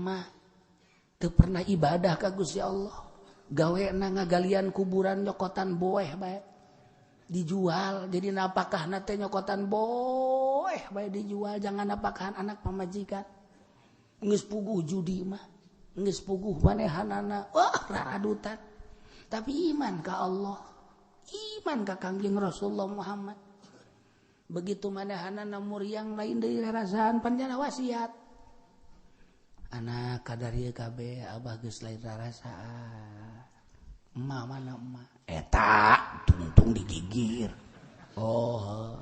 Mah teu pernah ibadah ka Gusti Allah. Gawe na ngagalian kuburan, nyokotan boeh bae dijual, jadi napakah teh nyokotan boeh bae dijual, jangan napakahan anak pamajikan. Geus puguh judi mah, geus puguh manehanana, wah, raradutan. Tapi iman ka Allah, iman ka Kangjeng Rasulullah Muhammad. Begitu manehanana muriang, lain deui rarasaan, panjana wasiat anak kadar kabeh, "Abah geus lain rarasaan." "Emak mana, emak?" "Eta tungtung digigir." "Oh,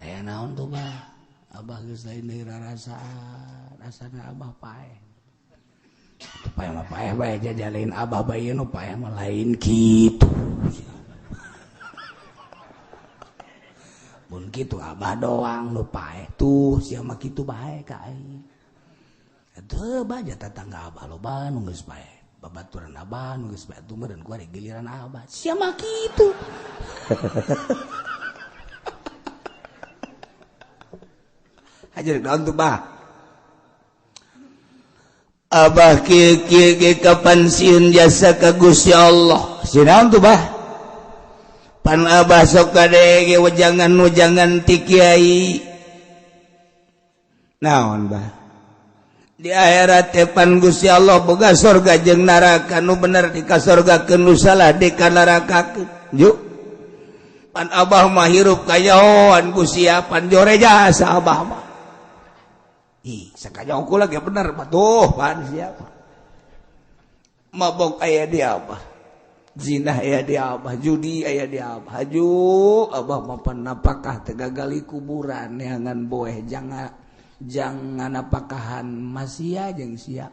eh, naon tuh, Bah?" "Abah geus lain deui rarasaan, asana abah paeh." "Paeh mah paeh bae, jajalain abah bae nu paeh mah lain kitu. Mun kitu abah doang nu paeh tuh, sia mah kitu bae ka aing. Atuh baja tetangga abah loba nu geus paeh, babaturan abah nu geus paeh tuh, meureun ku giliran abah, sia mah kitu." Hajar naon tuh, Bah? "Abah kieu kieu ge kapan sieun jasa ka Gusti Allah." "Sieun naon tuh, Bah?" "Pan abah sok kadenge wejangan-wejangan ti kiai." "Naon, Bah?" "Di akhirat teh pan Gusti Allah boga sorga jeung neraka, nu bener di ka sorgakeun, nu salah di ka nerakakeun. Yuk, pan abah mah hirup kayahoan ku sia, pan jore jasa abah mah. Ih, sakanyaho kula ge bener patuh pan siapa mabok aya di abah, zina aya di abah, judi aya di abah. Haju abah mah pan napakah teh gagali kuburan, neangan boeh jangan jangan apakahan masia jeung sia.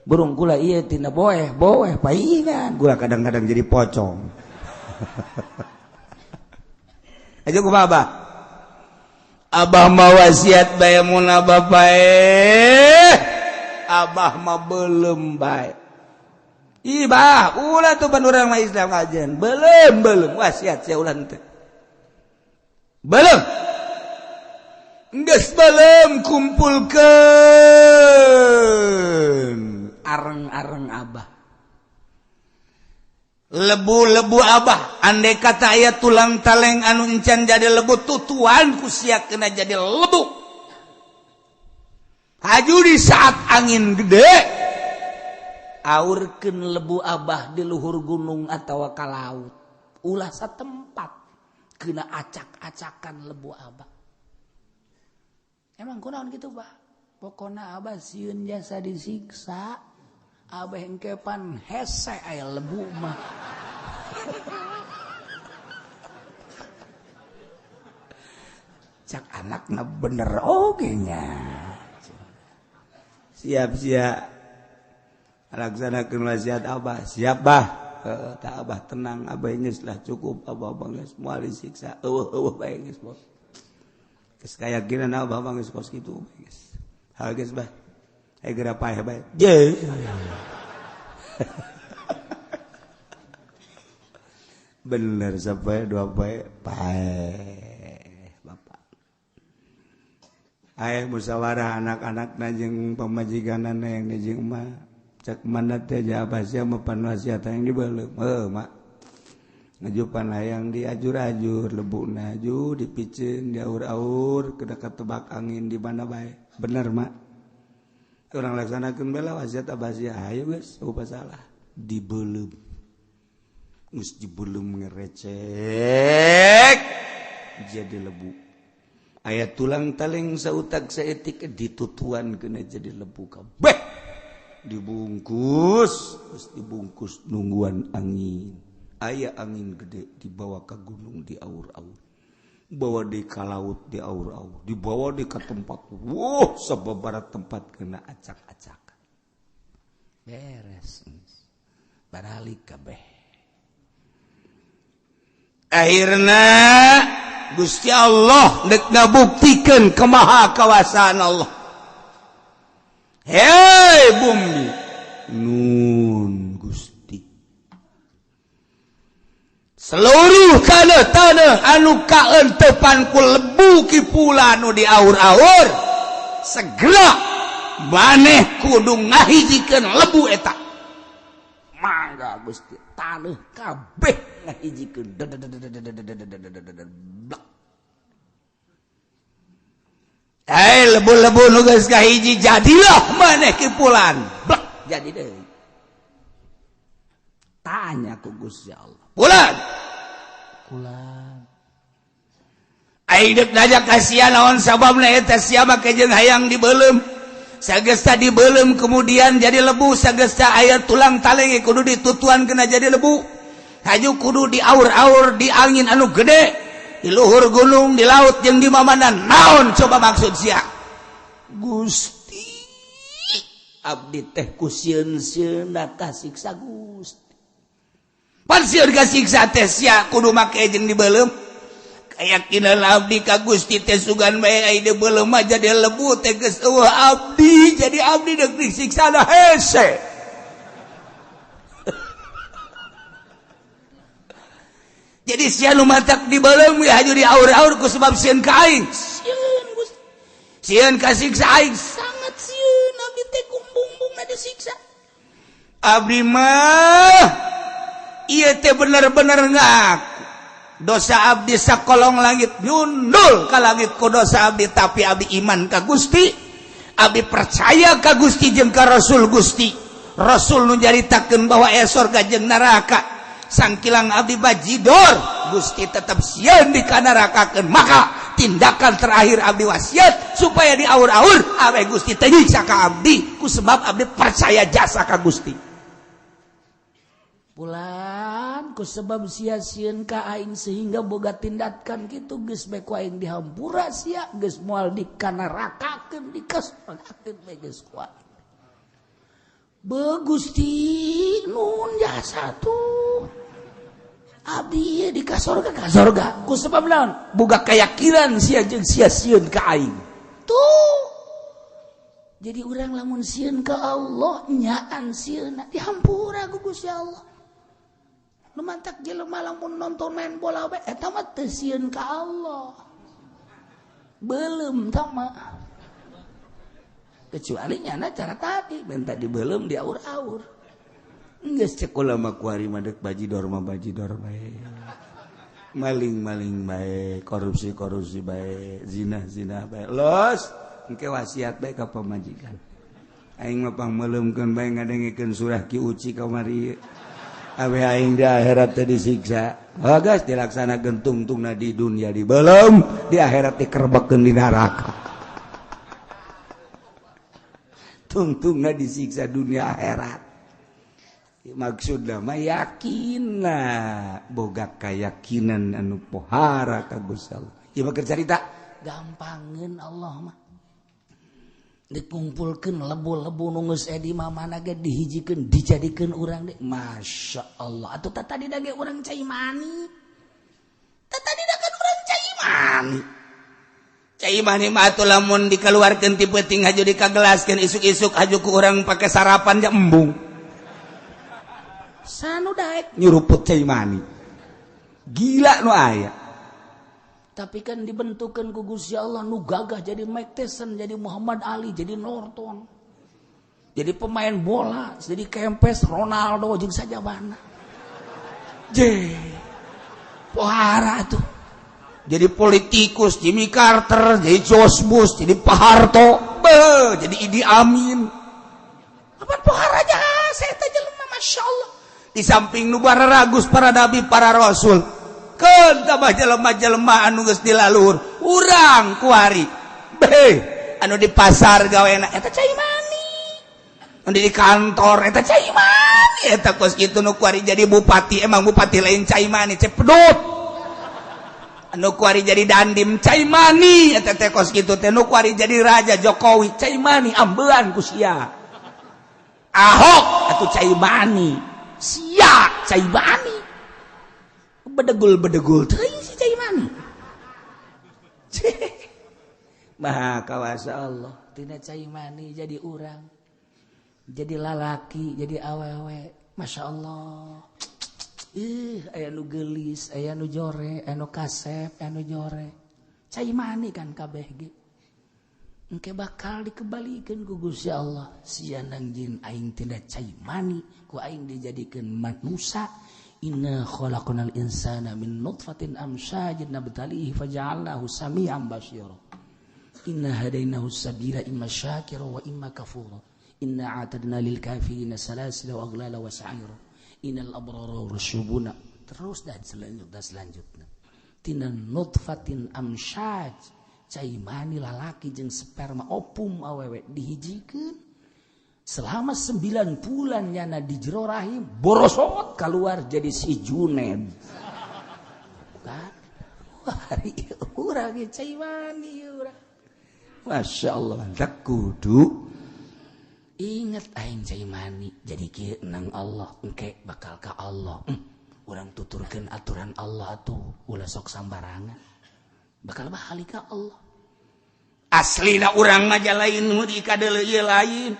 Burung kula ieu tina boeh boeh paingan gula kadang-kadang jadi pocong. Aja kumaha, Abah?" "Abah mah wasiat bae, mun abah paeh, abah mah belum bae." "Ih, Bah, ulah tuh, pan urang mah Islam kajian." "Belum, belum wasiat sia, ulah teh belum. Geus belum, kumpulkeun areng-areng abah, lebu-lebu abah. Andai kata aya tulang taleng anu encan jadi lebu, tutuan ku sia kena jadi lebu. Haju di saat angin gede, aurkeun lebu abah di luhur gunung atau ka laut, ulah satempat kena acak-acakan lebu abah." "Emang kunaon gitu, Bah?" "Pokona abah sieun jasa disiksa. Abah engke pan hese aya lebu mah." Cak anakna, "Bener oge nya." "Siap siap laksanakeun wasiat abah." "Siap, Bah." "Heeh, tah abah tenang, abah geus lah cukup, abah geus moal disiksa, eueuh eueuh bae geus bos. Geus kayakinan abah mah geus kos kitu geus. Hal geus, Bah. Ayo geura paeh bae." Je. Bener, sampai dua poe paeh bapak. Aya musyawarah anak-anak jeung pamajikanana yang jeung emak. Cak mana teh abah sia mah pan wasiat yang dibeuleum. "Heuh, Mak. Ngajupan hayang diajur-ajur lebukna, aju dipiceun, diaur-aur kena ketebak angin di mana bae." "Bener, Mak. Urang laksanakeun bela wasiat abah sia." "Hayu geus, eueuh salah." Dibeuleum. Geus dibeuleum ngerecek jadi lebu. Aya tulang taleng sautak saetik ditutuan kena jadi lebu kabeh. Dibungkus, terus dibungkus nungguan angin. Aya angin gede, dibawa ke gunung diaur-aur. Bawa di ka laut diaur-aur, dibawa di ke tempat. Wuh, sababaraha tempat kena acak-acak. Beres. Baralik kabeh. Akhirna Gusti Allah dek ngabuktikeun kemaha kawasaan Allah. Hei bumi, nun Gusti. Seluruh tanah-tanah anu kaentepan ku lebu kipula nu diaur-aur. Segera maneh kudu ngahijikeun lebu eta. Mangga Gusti, taneuh kabeh ngahijikeun. Blak. Lebu-lebu nu geus kahiji jadilah maneh kipulan. Blak, jadi deui. Tanya ku Gusti Allah. Pulan. Pulan. Aing deuk nanya ka sia naon sababna eta sia make jeung hayang dibeuleum. Sagesta dibeuleum kemudian jadi lebu, sagesta aya tulang taleng kudu ditutuan kena jadi lebu. Haju kudu diaur-aur di angin anu gede. Di luhur gunung, di laut jeung di mamana naon coba maksud sia. Gusti abdi teh ku sieun-sieunna kasiksa Gusti. Pan sieun kasiksa teh sia kudu make jeung dibeuleum. Kayakinan abdi ka Gusti teh sugan bae ai dibeuleum mah jadi lebu teh geus eueuh abdi, jadi abdi deuk disiksa da hese. Jadi sia nu matak dibeuleum we haju diaur-aur ku sebab sieun ka aing. Sieun Gusti. Sieun kasiksa aing sangat sieun abdi teh kumbung-bumbungna disiksa. Abdi mah ieu teh bener-bener ngaku. Dosa abdi sakolong langit nyundul ka langit ku dosa abdi, tapi abdi iman ka Gusti. Abdi percaya ka Gusti jeung ka Rasul Gusti. Rasul nu nyaritakeun bahwa aya sorga jeung neraka. Sangkilang abdi bajidor Gusti tetap sieun dikanarakakeun, maka tindakan terakhir abdi wasiat supaya diaur-aur awe Gusti teh nyiksa ka abdi ku sebab abdi percaya jasa ka Gusti. Pulan ku sebab sia sieun ka aing sehingga boga tindakan kitu geus bae ku aing dihampura sia geus moal dikanarakakeun dikasorgakeun bae geus ku aing. Be Gusti nun jasa tuh abdi di kasorga kasorga ku sebab naon boga keyakinan sia jeung sia sieun ka aing tuh. Jadi urang lamun sieun ka Allah nyaan sieunna dihampura ku Gusti Allah. Nu mantak jelema lamun nonton main bola bae eta mah teu sieun ka Allah, beuleum tah mah. Kecuali nyana cara tadi minta dibeuleum diaur-aur. Geus cek ulama kuari mah deuk bajidor mah bajidor bae. Maling-maling bae, korupsi-korupsi bae, zina-zina bae. Los, engke wasiat bae ka pamajikan. Aing mah pangmeuleumkeun bae ngadengekeun surah Ki Uci kamari. Awe aing di akhirat teh disiksa. Oh geus dilaksanakeun tungtungna di dunia dibeuleum, di akhirat dikerbekkeun di neraka. Tungtungna disiksa dunia akhirat. Maksudna mah yakinna boga kayakinan anu pohara ka Gusti Allah. Ieu mah keur carita gampangeun Allah mah. Dikumpulkeun lebu-lebu nu geus di mamana ge dihijikeun dijadikeun urang deui. Masya Allah. Atuh tah tadi da ge urang cai mani. Tah tadi da kan urang cai mani. Cai mani mah atuh lamun dikeluarkeun ti peuting haju dikagelaskeun isuk-isuk haju ku urang pake sarapan ja embung. Sanu daek nyuruput cai mani. Gila nu aya. Tapi kan dibentukan ku Gusti Allah nu gagah jadi Mike Tyson, jadi Muhammad Ali, jadi Norton. Jadi pemain bola, jadi Kempes, Ronaldo jeung sajabana. Je. Pohara tuh. Jadi politikus Jimmy Carter, jadi George Bush, jadi Pak Harto, be, jadi Idi Amin. Apa pohara jasa eta jelema Masya Allah. Di samping nu ragus para nabi, para rasul. Keun tambah jelema-jelema anu geus dilaluhur, urang kuari. Be, anu di pasar gawena eta cai mani. Anu di kantor eta cai mani, eta kos kitu nu kuari jadi bupati, emang bupati lain cai mani, cepedut. Anu kuari jadi dandim cai mani, eta teh kos kitu teh nu kuari jadi raja Jokowi cai mani, ambean ku sia. Ahok atuh cai mani. Sia cai mani. Bedegul-bedegul teuing si cai mani. Maha kawasa Allah tina cai mani jadi urang. Jadi lalaki, jadi awewe. Masya Allah. Aya nu geulis, aya nu jore, aya nu kasep, aya nu jore. Cai mani kan kabeh ge. Engke bakal dikembalikan ku Gusti Allah. Sia nang jin aing tina cai mani ku aing dijadikeun manusia. Inna khalaqnal insana min nutfatin amsyajin nabtalihi faja'alnahu sami'an basira. Inna hadainahu sabila imma syakira wa imma kafura. Inna a'tadna lil kafirina salasila wa aghlala wa sa'ira. Innal abrara rasyubuna. Terus dan selanjutnya. Tina nutfatin amsyaj. Cai mani lalaki jeung sperma opum awewe dihijikeun selama 9 bulan nyana di jero rahim borosot keluar jadi si Juned. Kan? Wah, urang ge cai mani urang. Masya Allah, tak kudu inget aing cai mani jadi kieu nang Allah engke bakal ka Allah. Urang tuturkeun aturan Allah atuh ulah sok sambarangan. Bakal balik ka Allah. Aslina urang mah lain nu dikadeuleu ieu lain.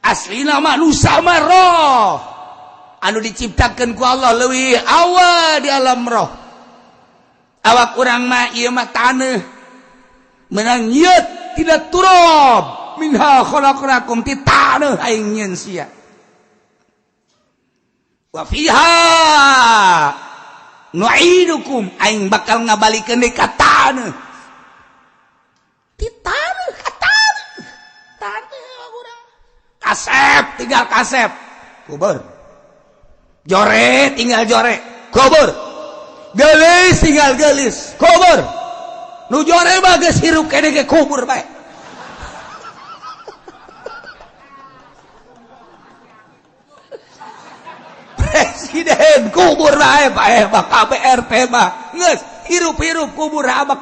Aslina manusia mah roh. Anu diciptakeun ku Allah leuwih awal di alam roh. Awak urang mah ieu mah taneuh. Menang nyeut tidak turab minha khalaqnakum ti taneuh aing nyeun sia. Wa fiha nu'idukum aing bakal ngabalikeun deui ka taneuh. Ti taneuh ka taneuh. Taneuh urang. Kasep tinggal kasep. Kubur. Jore tinggal jore. Kubur. Geulis tinggal geulis. Kubur. Nu jore mah geus hirup keneh ge kubur bae. Presiden kubur bae bae mah KPRT mah geus hirup-hirup kubur abak.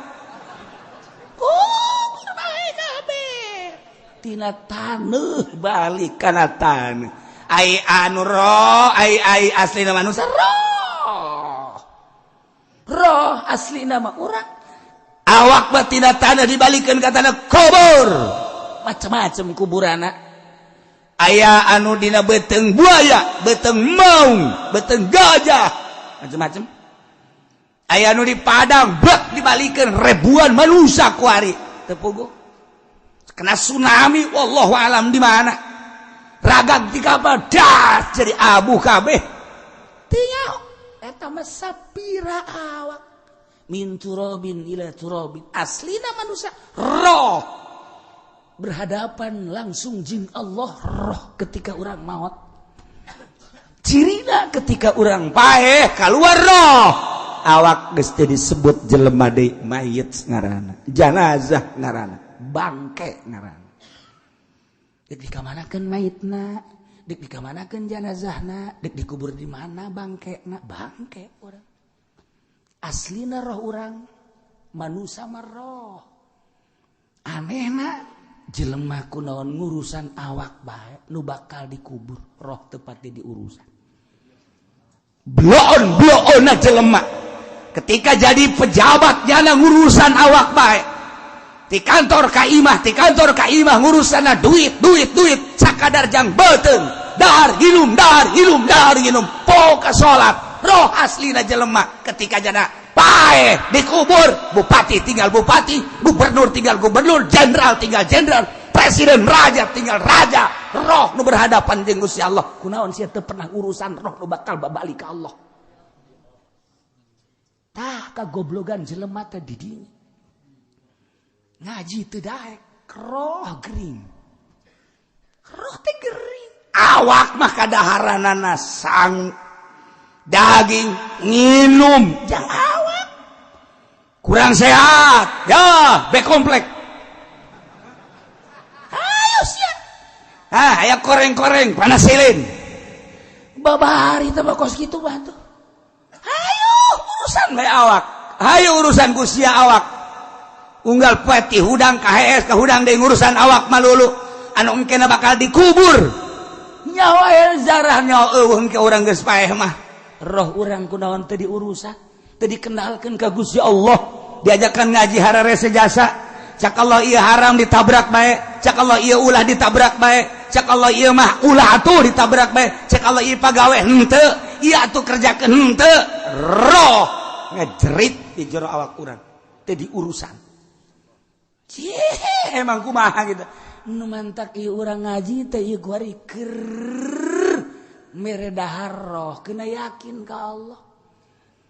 Kubur bae kabeh. Tina taneuh balik kana taneuh. Ai anu roh, ai ai aslina manusia roh. Roh aslina mah urang. Awak mah tina taneuh dibalikeun ka taneuh kubur. Macam-macam kuburana. Aya anu dina beuteung buaya, beuteung maung, beuteung gajah, macam-macam. Aya anu di padang, bek dibalikeun ribuan manusia kuari. Teu puguh. Kena tsunami, wallahu alam di mana. Ragag di kapal, das jadi abu kabeh. Teu nyaho, eta mah sapira awak. Min turabin ila turabin. Aslina manusia roh. Berhadapan langsung jin Allah roh ketika orang maut. Cirina ketika orang paeh keluar roh. Awak geus teu disebut jelema deui, mayit ngaranna, janazah ngaranna, bangke ngaranna. Dek dikamanakeun mayitna, dek dikamanakeun janazahna, dek dikubur di mana bangkena, bangke urang. Aslina roh urang manusia mah roh. Anehna jelema kunaon ngurusan awak bae nu bakal dikubur roh tepatnya diurusan. Bloon-bloonna jelema ketika jadi pejabat nyana ngurusan awak bae. Di kantor ka imah, di kantor ka imah ngurusanna duit, duit, duit sakadar jang beuteung, dahar ginum, dahar ginum, dahar ginum, poka salat. Roh aslina jelema ketika jana paeh dikubur, bupati tinggal bupati, gubernur tinggal gubernur, jenderal tinggal jenderal, presiden raja tinggal raja. Roh nu berhadapan jeung Gusti Allah. Kunaon sia teu pernah urusan roh nu bakal babalik ka Allah. Tah kagoblogan jelema teh di dinya. Ngaji teu daek, roh gering. Roh teh gering. Awak mah kadaharanana sang daging nginum jang awak. Kurang sehat, ya B komplek. Ayo sia. Ah, aya koreng-koreng panasilin. Babari teh mah kos kitu mah tuh. Hayu urusan bae awak. Hayu urusan ku sia awak. Unggal poe ti hudang ka hees ka hudang deui ngurusan awak malulu. Anu engkena bakal dikubur. Nyawa zarah nyawa eueuh engke urang geus paeh mah. Roh urang kunaon teu diurusan, teu dikenalkeun ka Gusti Allah, diajakan ngaji hararese jasa. Cak Allah ieu haram ditabrak bae, cak Allah ieu ulah ditabrak bae, cak Allah ieu mah ulah atuh ditabrak bae, cak Allah ieu pagawe henteu, ieu atuh kerjakeun henteu. Roh ngejerit di jero awak urang, teu diurusan. Cih, emang kumaha gitu. Nu mantak ieu urang ngaji teh ieu kuari keur mere dahar roh, kena yakin ka Allah.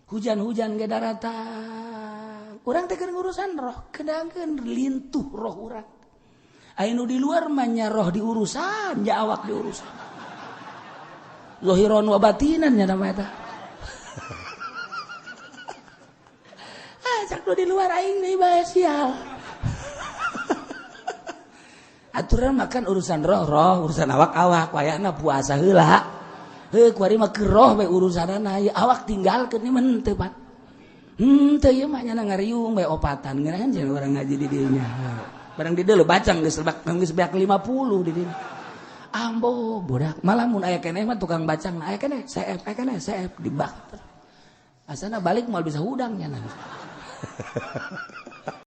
Hujan-hujan ge daratang. Urang teh keur ngurusan roh, kedangkeun lintuh roh urang. Aya nu di luar mah nya roh diurusan, nya awak diurusan. Zahiran wa batinan nya nama eta. Ah, cak nu di luar aing deui bae sial. Aturan makan urusan roh, roh urusan awak-awak, wayahna puasa heula. Heuh kuari mah keur roh bae urusanana, ieu awak tinggalkeun ieu mah henteu Pak. Henteu ieu mah nya ngariung bae opatan ngeunaheun cenah urang ngaji di dieu nya. Barang di dieu bacang geus lebak geus beak 50 di dieu. Ambo budak, malah mun aya keneh mah tukang bacang aya keneh, seep aya keneh, seep dibak. Asana balik moal bisa hudang nya.